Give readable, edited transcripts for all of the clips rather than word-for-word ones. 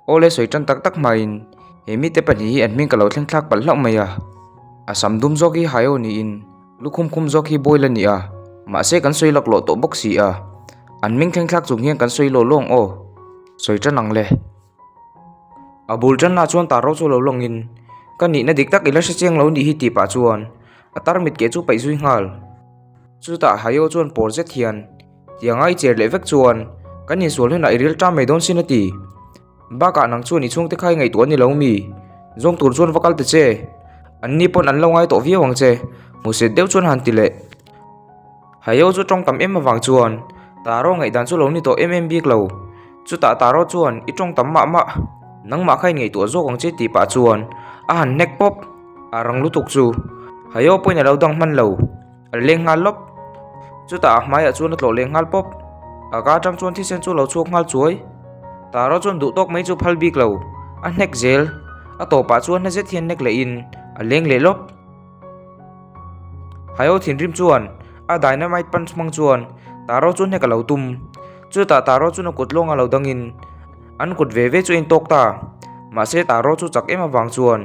Awle sawi tan tak tak hmain he mite pahnih hi an hming ka lo thleng thlak palh hlauh mai a. A sam dum zawk hi Hayo niin lukhum khum zawk hi Boil a ni a, mahse kan sawi laklawh tawh bawk si a. An hming thleng thlak chung hian kan sawi lawh lawng aw. Sawi tan ang le. A bul tanna chuan Taro chu lo lawngin ka nihna dik tak i la hre chiang lo nih hi tih pah chuan a tarmit keh chu paih zui nghal. Chutah Hayo chuan pawr zet hian Tianga i cher leh vek chuan kan insual hunah i ril ṭam mai dawn sin a ti. Bakah nang chuan i chhungte kha i ngaihtuah a ni lo mi? Zawng tur chuan va kal ta che. Anni pawn an lo ngai tawh viau ang che, hmuhsit deuh chuan han ti leh. Hayo chu tawng tam em avang chuan Taro ngaihdan chu lo ni tawh em em bik lo. Chutah Taro chuan i tawng tam mah mah, nangmah kha i ngaihtuah zawk ang che tih pah chuan a han hnek pawp. A rang lutuk chu Hayo pawhin a lo dang hman lo. A leng nghal lawp. Chutah a hmaiah chuan a tlawh leh nghal pawp. A ka atang chuan thisen chu a lo chhuak nghal chuai. Taro chuan duh tawk mai chu phal bik lo. A hnek zel. A tawpah chuan hna zet hian hnek lehin a leng leh lawp. Haio thinrim chuan a dynamite punch hmang chuan Taro chu hnek a lo tum. Chutah Taro chuan a kut lawng a lo dangin an kut ve ve chu a intawk ta. Mahse Taro chu chak em avang chuan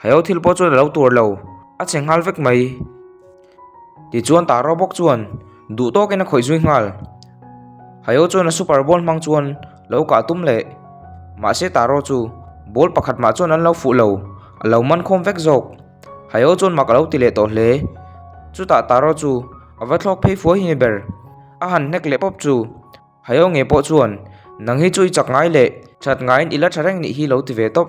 Haio thil pawh chuan a lo tur lo, a chhe nghal vek mai. Tichuan Taro bawk chuan duh tawkin a khawih zui nghal. Haio chuan a super ball hmang chuan lo kah tum leh. Mahse Taro chu ball pakhat mah chuan an lo fuh lo, a lo man khawm vek zawk. Haio chuan mak a lo ti leh tawh hle. Chutah Taro chu a va thlawk phei fuai hi ni ber. A han hnek leh pawp chu. Haio nge pawh chuan nang hi chu i chak ngai leh that ngaiin i la tha reng nih hi lo ti ve tawp.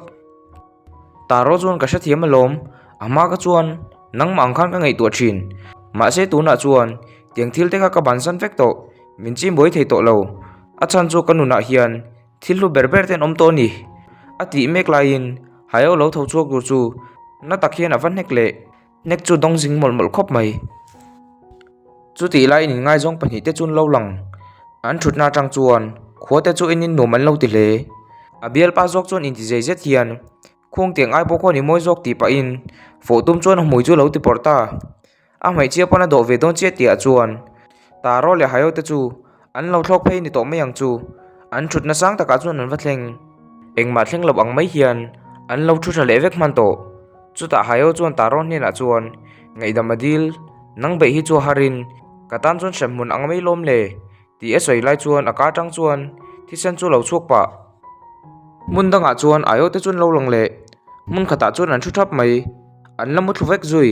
Taro chuan ka hrethiam alawm, a hma ka chuan nangmah ang khan ka ngaihtuah thin. Mahse tunah chuan tiang thil te kha ka bansan vek tawh, min chim buai thei tawh lo. A chhan chu ka nunah hian thil hlu ber ber te an awm tawh a ni. A tih mek laiin Haio lo tho chhuak tur chu na tak hian a va hnek leh hnek chu dawng zing mawlh mawlh khawp mai. Chutih laiin inngaizawng pahnihte chu an lo lang. An thutna atang chuan khua te chu enin nuam an lo ti hle. A bialpa zawk chuan inti zei zet hian khuang tiang ai pawh khaw ni mawi zawk tih pahin fawh tum chuan a hmui chu a lo ti pawrh ta. A hmeichhia pawn a dawh ve dawn chiah tihah chuan Taro leh Hayo te chu an lo thlawk phei ni tawh mai ang chu. An thutna sang takah chuan an va thleng. Engmah thleng lo ang mai hian an lo thu tha leh vek hman tawh. Chutah Hayo chuan Taro hnenah chuan ngaihdam a dil, Nang beih hi chu a harin ka tan chuan hremhmun ang mai lawm le tih a sawi lai chuan a ka atang chuan thisen chu a lo chhuak pah. Hmun dangah chuan Aio te chu an lo lang leh hmun khatah chuan an thu thap mai, an la mu thlu vek zui.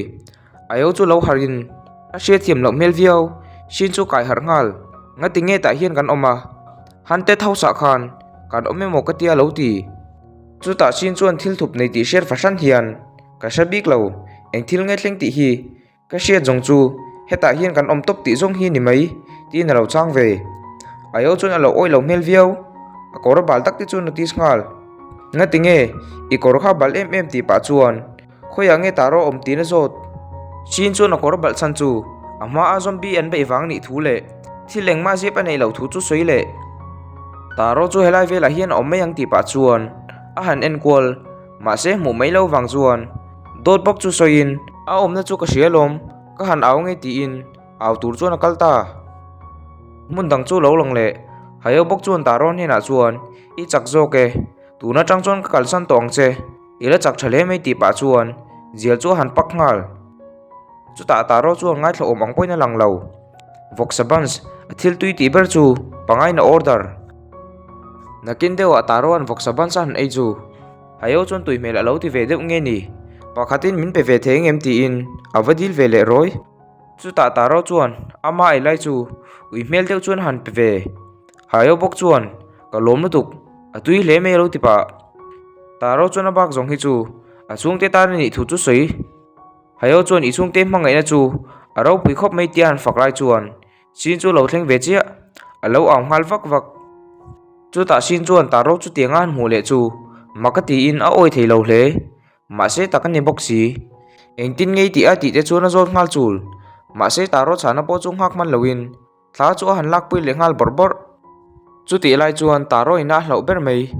Aio chu lo harhin a hriatthiam loh hmel viau, Shin chu kai harh nghal, Ngati nge tah hian kan awm a? Hunted House ah khan kan awm emaw ka tia lo ti. Chutah Shin chuan thil thup nei tih hriat fahran hian ka hre bik lo, eng thil nge thleng tih hi Ka hriat zawng chu hetah hian kan awm tawp tih zawng hi ni mai tiin a lo chang ve. Aio chuan a lo awih lo hmel viau. A kawr bal tak te chu notice nghal. Ngati nge i kawr kha bal em em tih pah chuan khawiah nge tah rawh awm tiin a zawt. Chin chuan a kawr balh chhan chu a hma a zombie an beih vang nih thu leh thil engmah zep a neih loh thu chu sawi leh. Tah rawh chu helai velah hian a awm mai ang tih pah chuan a han enkual. Mahse hmuh mai lo vang chuan dawt bawk chu sawiin a awmna chu ka hria alawm, ka han au ngei tiin au tur chuan a kal ta. Hmun dang chu lo lang leh Hayo bawk chuan Taro hnenah chuan i chak zawk e, tun atang chuan ka kalsan tawh ang che, i la chak tha hle mai tih pah chuan zial chu a han pak nghal. Chutah Taro chuan ngaithla awm ang pawhin a lang lo. Vawksa buns a thil tui tih ber chu pangain a order. Nakin deuhah Taro-a'n vawksa buns a han ei chu Hayo chuan tui hmel a lo ti ve deuh nge ni? Pakhatin min pe ve thei engem tiin a va dil ve leh rawi. Chutah Taro chuan ama ei lai chu ui hmel deuh chuan a han pe ve. Hayo bawk chuan ka lawm lutuk, a tui hle mai a lo ti pah. Taro chuan a bak zawng hi chu a chhungte tan a nih thu chu sawi. Hayo chuan i chhungte hmangaihna chu a ropui khawp mai tia han fak lai chuan Sin chu lo thleng ve chiah, a lo au nghal vak vak. Chutah Sin chuan Taro chu tianga han hmuh leh chu mak a tiin a awi thei lo hle. Mahse tak a ni bawk si. Engtin ngei tih a tih te chuan a zawt nghal chul. Mahse Taro chhana pawh chu nghak hman loin thla chu a han lakpui leh nghal bawrh bawrh. Chutih lai chuan Taro ina a hlauh ber mai.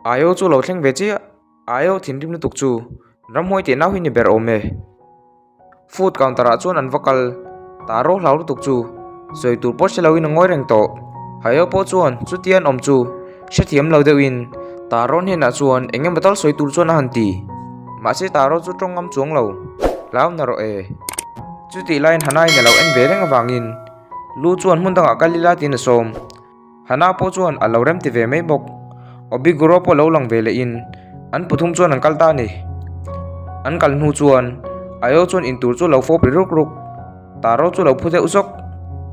Aio chu lo thleng ve chiah. Aio thinrim lutuk chu ramhuai teh nau hi ni ber awm e. Food counter ah chuan an va kal ta ro hlau lutuk chu sawi tur pawh hre loin a ngawi reng tawh. Hayo pawh chuan chutia an awm chu hrethiam lo deuhin Taro hnenah chuan eng emaw tal sawi tur chuan a han ti. Mahse Taro chu tawng ngam chuang lo. Hlau na rawh e. Chutih laiin Hana in a lo en ve reng avangin Lu chuan hmun dangah kal ila tiin a sawm. Hana pawh chuan a lo rem ti ve mai bawk. Obiguro pawh lo lang ve lehin an pathum chuan an kal ta a ni. An kal hnu chuan Ayo chuan intur chu a lo fawp ri ruk ruk. Taro chu lo phu deuh zawk.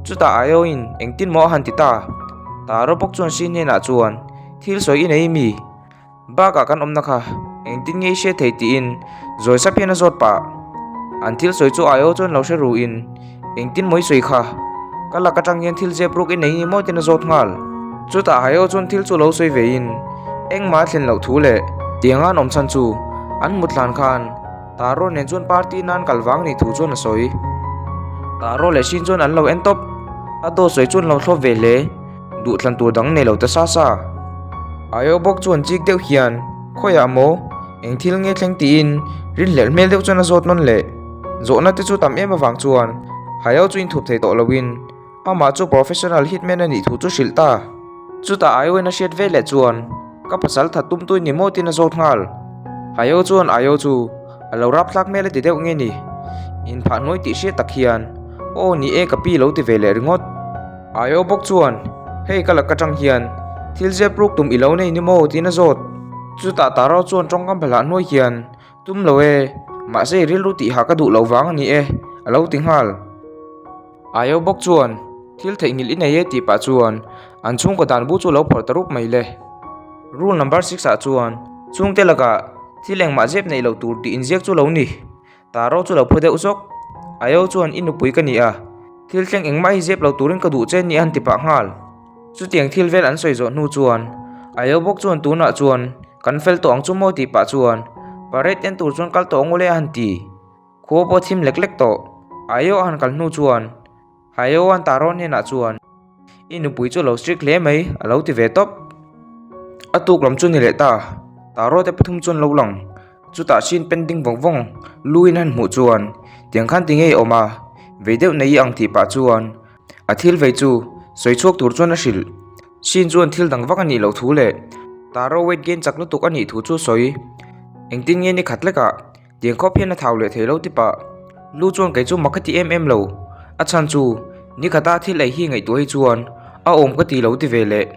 Chutah Ayo in engtin maw a han ti ta. Taro bawk chuan Shin hnenah chuan thil sawi i nei mi? Bakah kan awmna kha engtin nge i hriat thei tiin zawi sap hian a zawt pah. An thil sawi chu Ayo chuan lo hre ru in engtin maw i sawi kha? Ka lak atang hian thil zep ruk i nei ni maw tiin a zawt nghal. Chutah Ayo chuan thil chu lo sawi ve in engmah a thlen loh thu leh tianga an awm chhan chu an mut hlan khan Taro nen chuan party nan kal vang nih thu chuan a sawi. Taro leh Shin chuan an lo en tawp. A dawt sawi chuan lo thlawp ve hle. Duhthlan tur dang nei lo ta sa sa. Aio bawk chuan chik deuh hian, Khawiah maw? Eng thil nge thleng tiin rinhlelh hmel deuh chuan a zawt nawn leh. Zawhna te chu tam em avang chuan Haio chu inthup thei tawh loin amah chu professional hitman a nih thu chu hrilh ta. Chutah Aio-in a hriat veleh chuan ka pasal that tum tui ni maw tiin a zawt nghal. Haio chuan Aio chu a lo rapthlak hmel a ti deuh nge ni? Inphah hnuai tih hriat tak hian Aw ni e ka pi lo ti ve leh ringawt. Aio bawk chuan Hei ka lak atang hian thil zep ruk tum i lo nei ni maw tiin a zawt. Chutah Taro chuan tawngkam phalhah hnuai hian Tum lo e, mahse i rilru tihah ka duh loh vang a ni e a lo ti nghal. Aio bawk chuan thil theihnghilh i nei e tih pah chuan an chhungkaw dan bu chu a lo phawrh ta rup mai le. Rule number six ah chuan chhungte lakah thil engmah zep neih loh tur tih inziak chu lo ni. Taro chu lo phu deuh zawk. Aio chuan i nupui ka ni a, thil thleng engmah hi zep lo turin ka duh che ni a han ti pah nghal. Chutiang thil vel an sawi zawh hnu chuan Aio bawk chuan tunah chuan kan fel tawh ang chu maw tih pah chuan parade en tur chuan kal tawh ang ule a han ti. Khua pawh thim lek lek tawh. Aio a han kal hnu chuan Haioan Taro hnenah chuan I nupui chu a lo strict hle mai a lo ti ve tawp. A tuk lam chu ni leh ta. Taro te pathum chuan lo lang. Chutah hrin pen ding vawng vawng lu in han hmuh chuan tiang khan ti ngei awm a, vei deuh nei ang tih pah chuan a thil vei chu sawi chhuak tur chuan a hrilh. Hrin chuan thil dang vak a nih loh thu leh Taro weight gain chak lutuk a nih thu chu sawi. Engtin nge ni khat lekah Tiang khawp hian a thau leh thei lo ti pah. Lu chuan kei chu mak ka ti em em lo. A chhan chu nikhata thil ei hi ngaihtuah hi chuan a awm ka ti lo ti ve leh.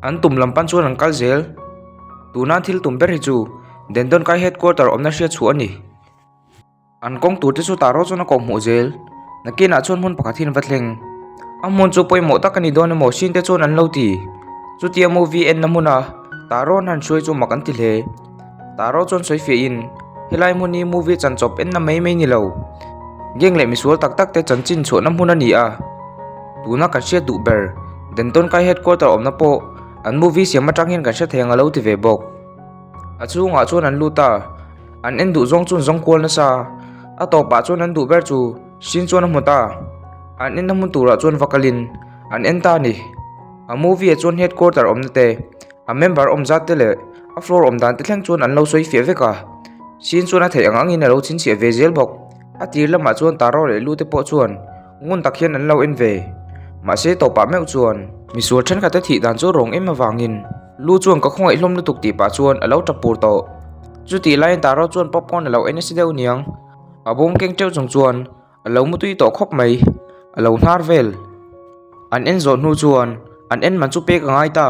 An tum lam pan chuan an kal zel. Tuna thil tum ber hi chu Dendonkai headquarter awmna hriat chhuah a ni. An kawng tur te chu Taro chuan a kawh hmuh zel. Nakinah chuan hmun pakhat hi an va thleng. A hmun chu pawimawh tak a ni dawn emaw Shin te chuan an lo ti. Chutia movie enna hmuna Taro an han hruai chu mak an ti hle. Taro chuan sawi fiahin, Helai hmun hi movie chan chawp enna mai mai ni lo. Gang leh misual tak tak te chanchin chhuahna hmun a ni a. Tuna kan hriat duh ber, Denton Kai headquarter awmna pawh an movie siam atang hian kan hre thei ang a lo ti ve bawk. A chhungah chuan an lut a, an en duh zawng chu an zawng kual nasa. A tawpah chuan an duh ber chu Shin chuan a hmu ta. An enna hmun turah chuan va kalin an en ta a ni. A movie ah chuan headquarter awmna te, A member awm zat te leh a floor awm dan te thleng chuan an lo sawi fiah vek a, Sin chuan a theih ang angin a lo chhinchhiah ve zel bawk. A tir lamah chuan Taro leh Lu te pawh chuan ngun tak hian an lo en ve. Mahse tawpah meuh chuan misual thenkhat te thih dan chu rawng em avangin Lu chuan ka khawngaih hlawm lutuk tih pah chuan a lo tap pur tawh. Chutih laiin Taro chuan popcorn a lo en nasa deuh niang. A bawm keng teuh chung chuan A lo mutui tawh khawp mai, a lo hnar vel. An en zawh hnu chuan an en man chu pek a ngai ta.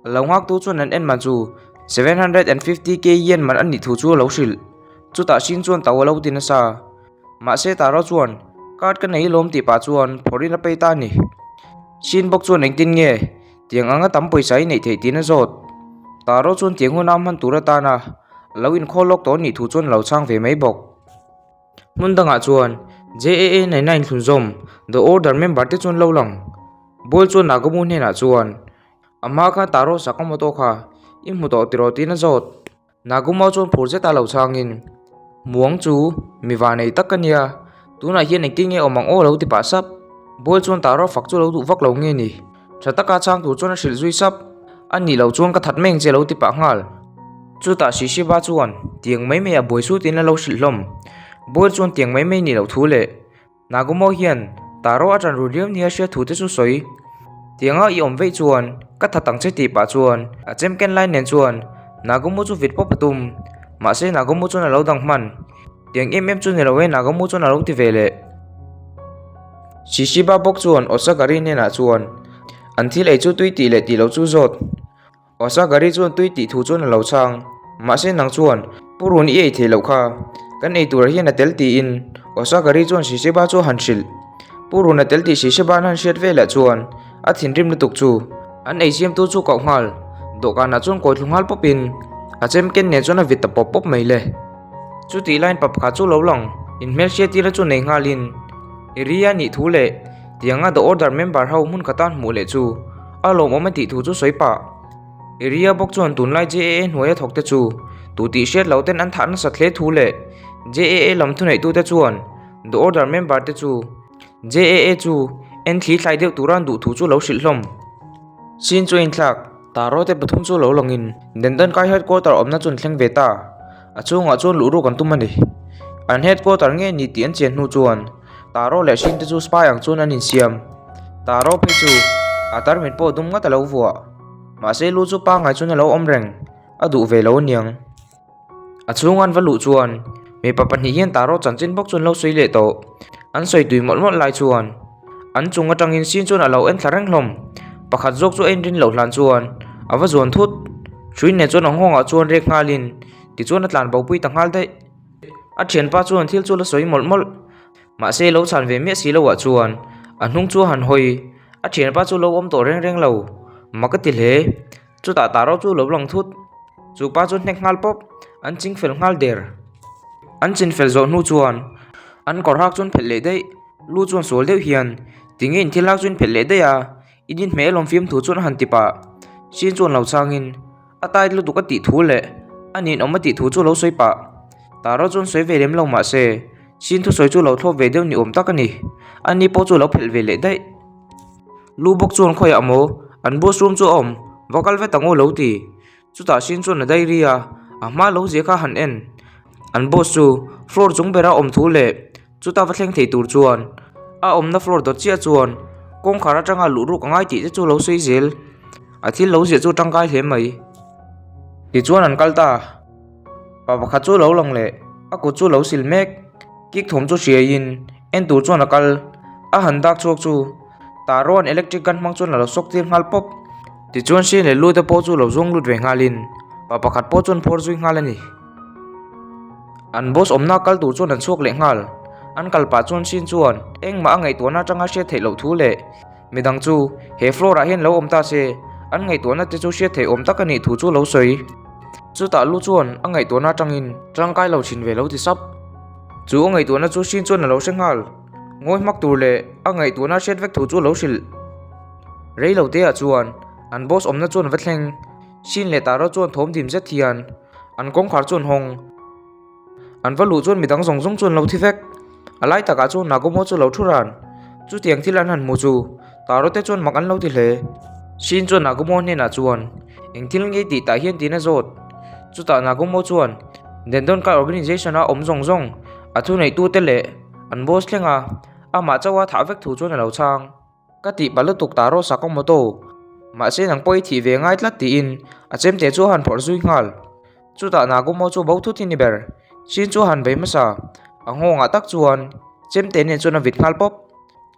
A lo nghaktu chuan an en man chu 750k yen man a nih thu chu a lo hrilh. Chutah Shin chuan tau a lo ti nasa. Mahse Taro chuan card ka nei lawm tih pah chuan phawrhin a pei ta a ni. Shin bawk chuan engtin nge tiang anga tam pawisa i neih theih tiin a zawt. Taro chuan tiang huna hman tur atana a lo inkhawl lawk tawh a nih thu chuan a lo chhang ve mai bawk. Hmun dangah chuan JAA nena inthlunzawm The Order member te chuan lo lang. Bual chuan Nagumo hnenah chuan, A hma khan Taro Sakamoto kha i hmu tawh tiraw tiin a zawt. Nagumo chuan phur zeta lo chhangin, Muang chu mi va nei tak ka nia, tunah hian engtin nge awm ang aw lo ti pah sap. Bual chuan Taro fak chu lo duh vak lo nge ni. Tha taka chhang tur chuan a hrilh zui sap, A nih loh chuan ka that mai ang che lo ti pah nghal. Chutah Shishiba chuan tiang mai mai a buai su tiin a lo hrilh hlawm. Buai chuan tiang mai mai nih loh thu leh Nagumo hian Taro a ṭan ru riau nia hriat thu te chu sawi. Tianga i awm veih chuan ka that ang che tih pah chuan a chem ken lai nen chuan Nagumo chu vit pawp a tum. Mahse Nagumo chuan a lo dang hman. Tiang em em chu ni lo e Nagumo chuan a lo ti ve leh. Shishiba bawk chuan Osagari hnenah chuan an thil ei chu tui tih leh tih loh chu zawt. Osagari chuan tui tih thu chuan a lo chhang. Mahse nang chuan purun i ei theih loh kha. Kan ei turah hian a tel tiin Osagari chuan Shishiba chu a han hrilh. Purun a tel tih Shishiba an han hriat velah chuan a thinrim lutuk chu an ei siamtu chu koh nghal. Dawhkanah chuan kawi thlu nghal pawpin a chem ken nen chuan a vit ta pawp pawp mai le. Chutih laiin pa pakhat chu lo lang inhmelhriat tira chu nei nghalin Iriya nih thu leh tianga The Order member ho hmun khata hmuh leh chu a lawmawm a tih thu chu sawi pah. Iriya bawk chuan tunlai JAA hnuaia thawk te chu tu tih hriat lo ten an thah nasat hle thu leh JAA lam thuneihtute chuan The Order member te chu JAA chu en thli thlai deuh tura an duh thu chu lo hrilh hlawm. Sin chu a inthlak, Taro te pathum chu lo langin Dendankai headquarter awmna chu an thleng ve ta. A chhungah chuan luh ruk an tum a ni. An headquarter nge ni tih an chian hnu chuan Taro leh Shin te chu spy ang chuan an insiam. Taro phei chu a tarmit pawh dum ngat a lo vuah. Mahse lu chu pangngai chuan a lo awm reng, a duh ve lo aniang. A chhunga an va luh chuan mipa pahnih hian Taro chanchin bawk chu an lo sawi leh tawh. An sawi tui mawlh mawlh lai chuan an chung atangin Shin chuan a lo en thla reng hlawm. Pakhat zawk chu a inrin loh hlan chuan a va zuan thut. Hrui nen chuan a nghawngah chuan rek nghalin tichuan a tlan bo pui ta nghal daih. A thianpa chuan thil chu la sawi mawlh mawlh. Mahse lo chhan ve miah si loah chuan a hnung chu a han hawi. A thianpa chu lo awm tawh reng reng lo. Mak a ti hle. Chutah Taro chu lo lang thut. Chu pa chu hnek nghal pawp. An ching fel nghal der. An chin fel zawh hnu chuan an kawr hak chu an phelh leh daih. Lu chuan sual deuh hian tinge in thil hak chu in phelh leh daih a, i din hmel awm fiam thu chuan a han ti pah. Sin chuan lo changin a tight lutuk a tih thu leh a ninawm a tih thu chu lo sawi pah. Taro chuan sawi ve lem lo mahse Sin thusawi chu lo thlawp ve deuh ni awm tak a ni. Ani pawh chu lo phelh ve leh daih. Lu bawk chuan khawiah maw an bus room chu a awm va kal vet ang u lo ti. Chutah Sin chuan a diary a, a hma lo zia kha han en. An boss chu floor chung bera awm thu leh chuta va thleng thei tur chuan a awmna floor dawt chiah chuan kawngkhar atanga luh ruk a ngai tih te chu lo sawi zel. A thil lo ziah chu tangkai hle mai. Tichuan an kal ta. Pa pakhat chu lo lang leh a kut chu lo sil mek. Kick thawm chu hriaiin en tur chuan a kal. A han dak chhuak chu Taro an electric gun hmang chuan a lo sawk tir nghal pawp. Tichuan Hrian leh Lute pawh chu lo zawng lut ve nghalin pa pakhat pawh chuan phawr zui nghal a ni. An boss awmna kal tur chuan an chhuak leh nghal. An kal pah chuan Hrian chuan engmah a ngaihtuahna atanga hriat theih loh thu leh midang chu he floor ah hian lo awm ta se an ngaihtuahna te chu hriat theih awm tak a nih thu chu lo sawi. Chutah Lu chuan a ngaihtuahna atangin tangkai lo thin ve lo ti sap. Chu a ngaihtuahna chu Hrian chuan a lo hre nghal. Ngawi hmak tur leh a ngaihtuahna hriat vek thu chu a lo hrilh. Rei lo te ah chuan an boss awmna chuan va thleng. Shin leh Taro chuan thawm dim zet hian an kawngkhar chu an hawng. An va luh chuan midang zawng zawng chu an lo thi vek. A lai takah chuan Nagumo chu lo thu ran. Chutiang thil an han hmu chu Taro te chuan mak an lo ti hle. Shin chuan Nagumo hnenah chuan eng thil nge tih tah hian tiin a zawt. Chutah Nagumo chuan Dendonkai Organization a awm zawng zawng a thuneihtute leh an boss thlenga amah chauha thah vek thu chuan a lo chhang. Ka tih palh lutuk ta rawh Sakamoto, mahse nang pawh i thih ve ngai tlat tiin a chemte chu a han phawrh zui nghal. Chutah Nagumo chu bo thut hi ni ber, Shin chu a han bei hmasa, a nghawngah tak chuan chemte nen chuan a vit nghal pawp.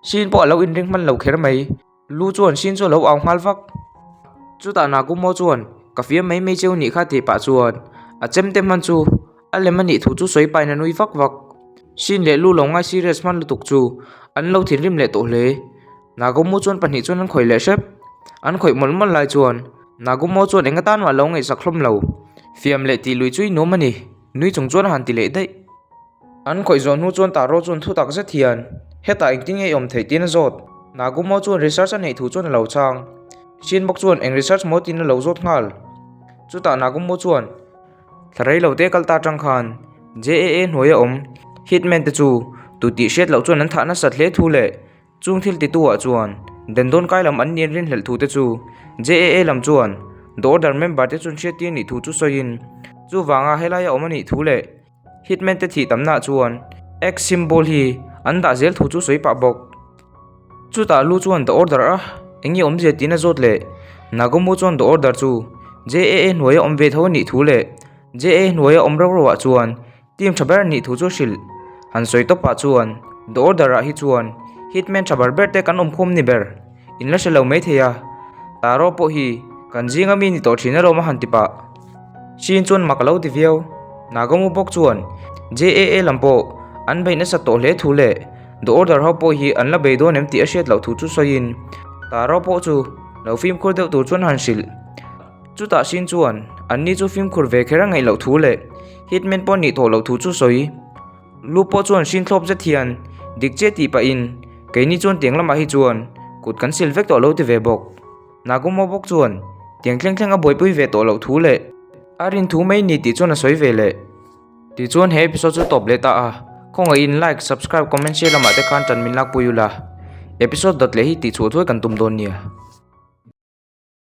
Shin pawh a lo inring hman lo kher mai. Lu chuan Shin chu a lo au nghal vak. Chutah Nagumo chuan ka fiam mai mai cheu nih kha tih pah chuan a chemte hman chu a lem a nih thu chu sawi pahin a nui vak vak. Shin leh Lu lo ngai serious hman lutuk chu an lo thinrim leh tawh hle. Nagumo chuan pahnih chuan an khawih leh hrep. An khawih mawlh mawlh lai chuan Nagumo chuan eng atan mah lo ngaihsak hlawm lo. Fiam leh tih lui chu i nuam a ni, nui chung chuan a han ti leh daih. An khawih zawh hnu chuan Taro chuan thu tak zet hian hetah engtin nge i awm theih tiin a zawt. Nagumo chuan research a neih thu chuan a lo chhang. Shin bawk chuan eng research maw tiin a lo zawt nghal. Chutah Nagumo chuan thla rei lo te kal ta atang khan JAA hnuaia awm hitman te chu tu tih hriat loh chuan an thah nasat hle thu leh Chung thil titu ah chuan Dendawn kai lam an nian rinhlelh thu te chu JAA lam chuan The Order member te chuan hriattir nih thu chu sawiin chuvanga helaia awm a nih thu leh Hitman te thih tamna ah chuan X symbol hi an dah zel thu chu sawi pah bawk. Chutah lu chuan The Order a. Eng nge awmzia tiin a zawt leh. Nagumo chuan The Order chu JAA hnuaia awm ve tho a nih thu leh JAA hnuaia awm reuh reuhah chuan team tha ber a nih thu chu a hrilh. Han sawi tawpah chuan The Order ah hi chuan Hitman tha ber ber te kan awm khawm ni ber. In la hre lo maithei a, Taro pawh hi kan zinga mi ni tawh thin alawm a han ti pah. Shin chuan mak a lo ti viau. Nagumo bawk chuan JAA lam pawh an beih nasa tawh hle thu leh The Order ho pawh hi an la bei dawn em tih a hriat loh thu chu sawiin Taro pawh chu lo fimkhur deuh tur chuan han hrilh. Chutah Shin chuan anni chu fimkhur ve kher a ngaih loh thu leh Hitman pawh nih tawh loh thu chu sawi. Lu pawh chuan hrin thlawp zet hian dik che tih pahin keini chuan tiang lamah hi chuan kut kan sil vek tawh lo ti ve bawk. Nagumo bawk chuan tiang thleng thleng a buaipui ve tawh loh thu leh a rin thu mai ni tih chuan a sawi ve leh. Tichuan he episode chu tawp leh ta a, khawngaihin like, subscribe, comment, share lamah te khan tan min lakpui ula. Episode dawt leh hi tih chhuah thuai kan tum dawn nia.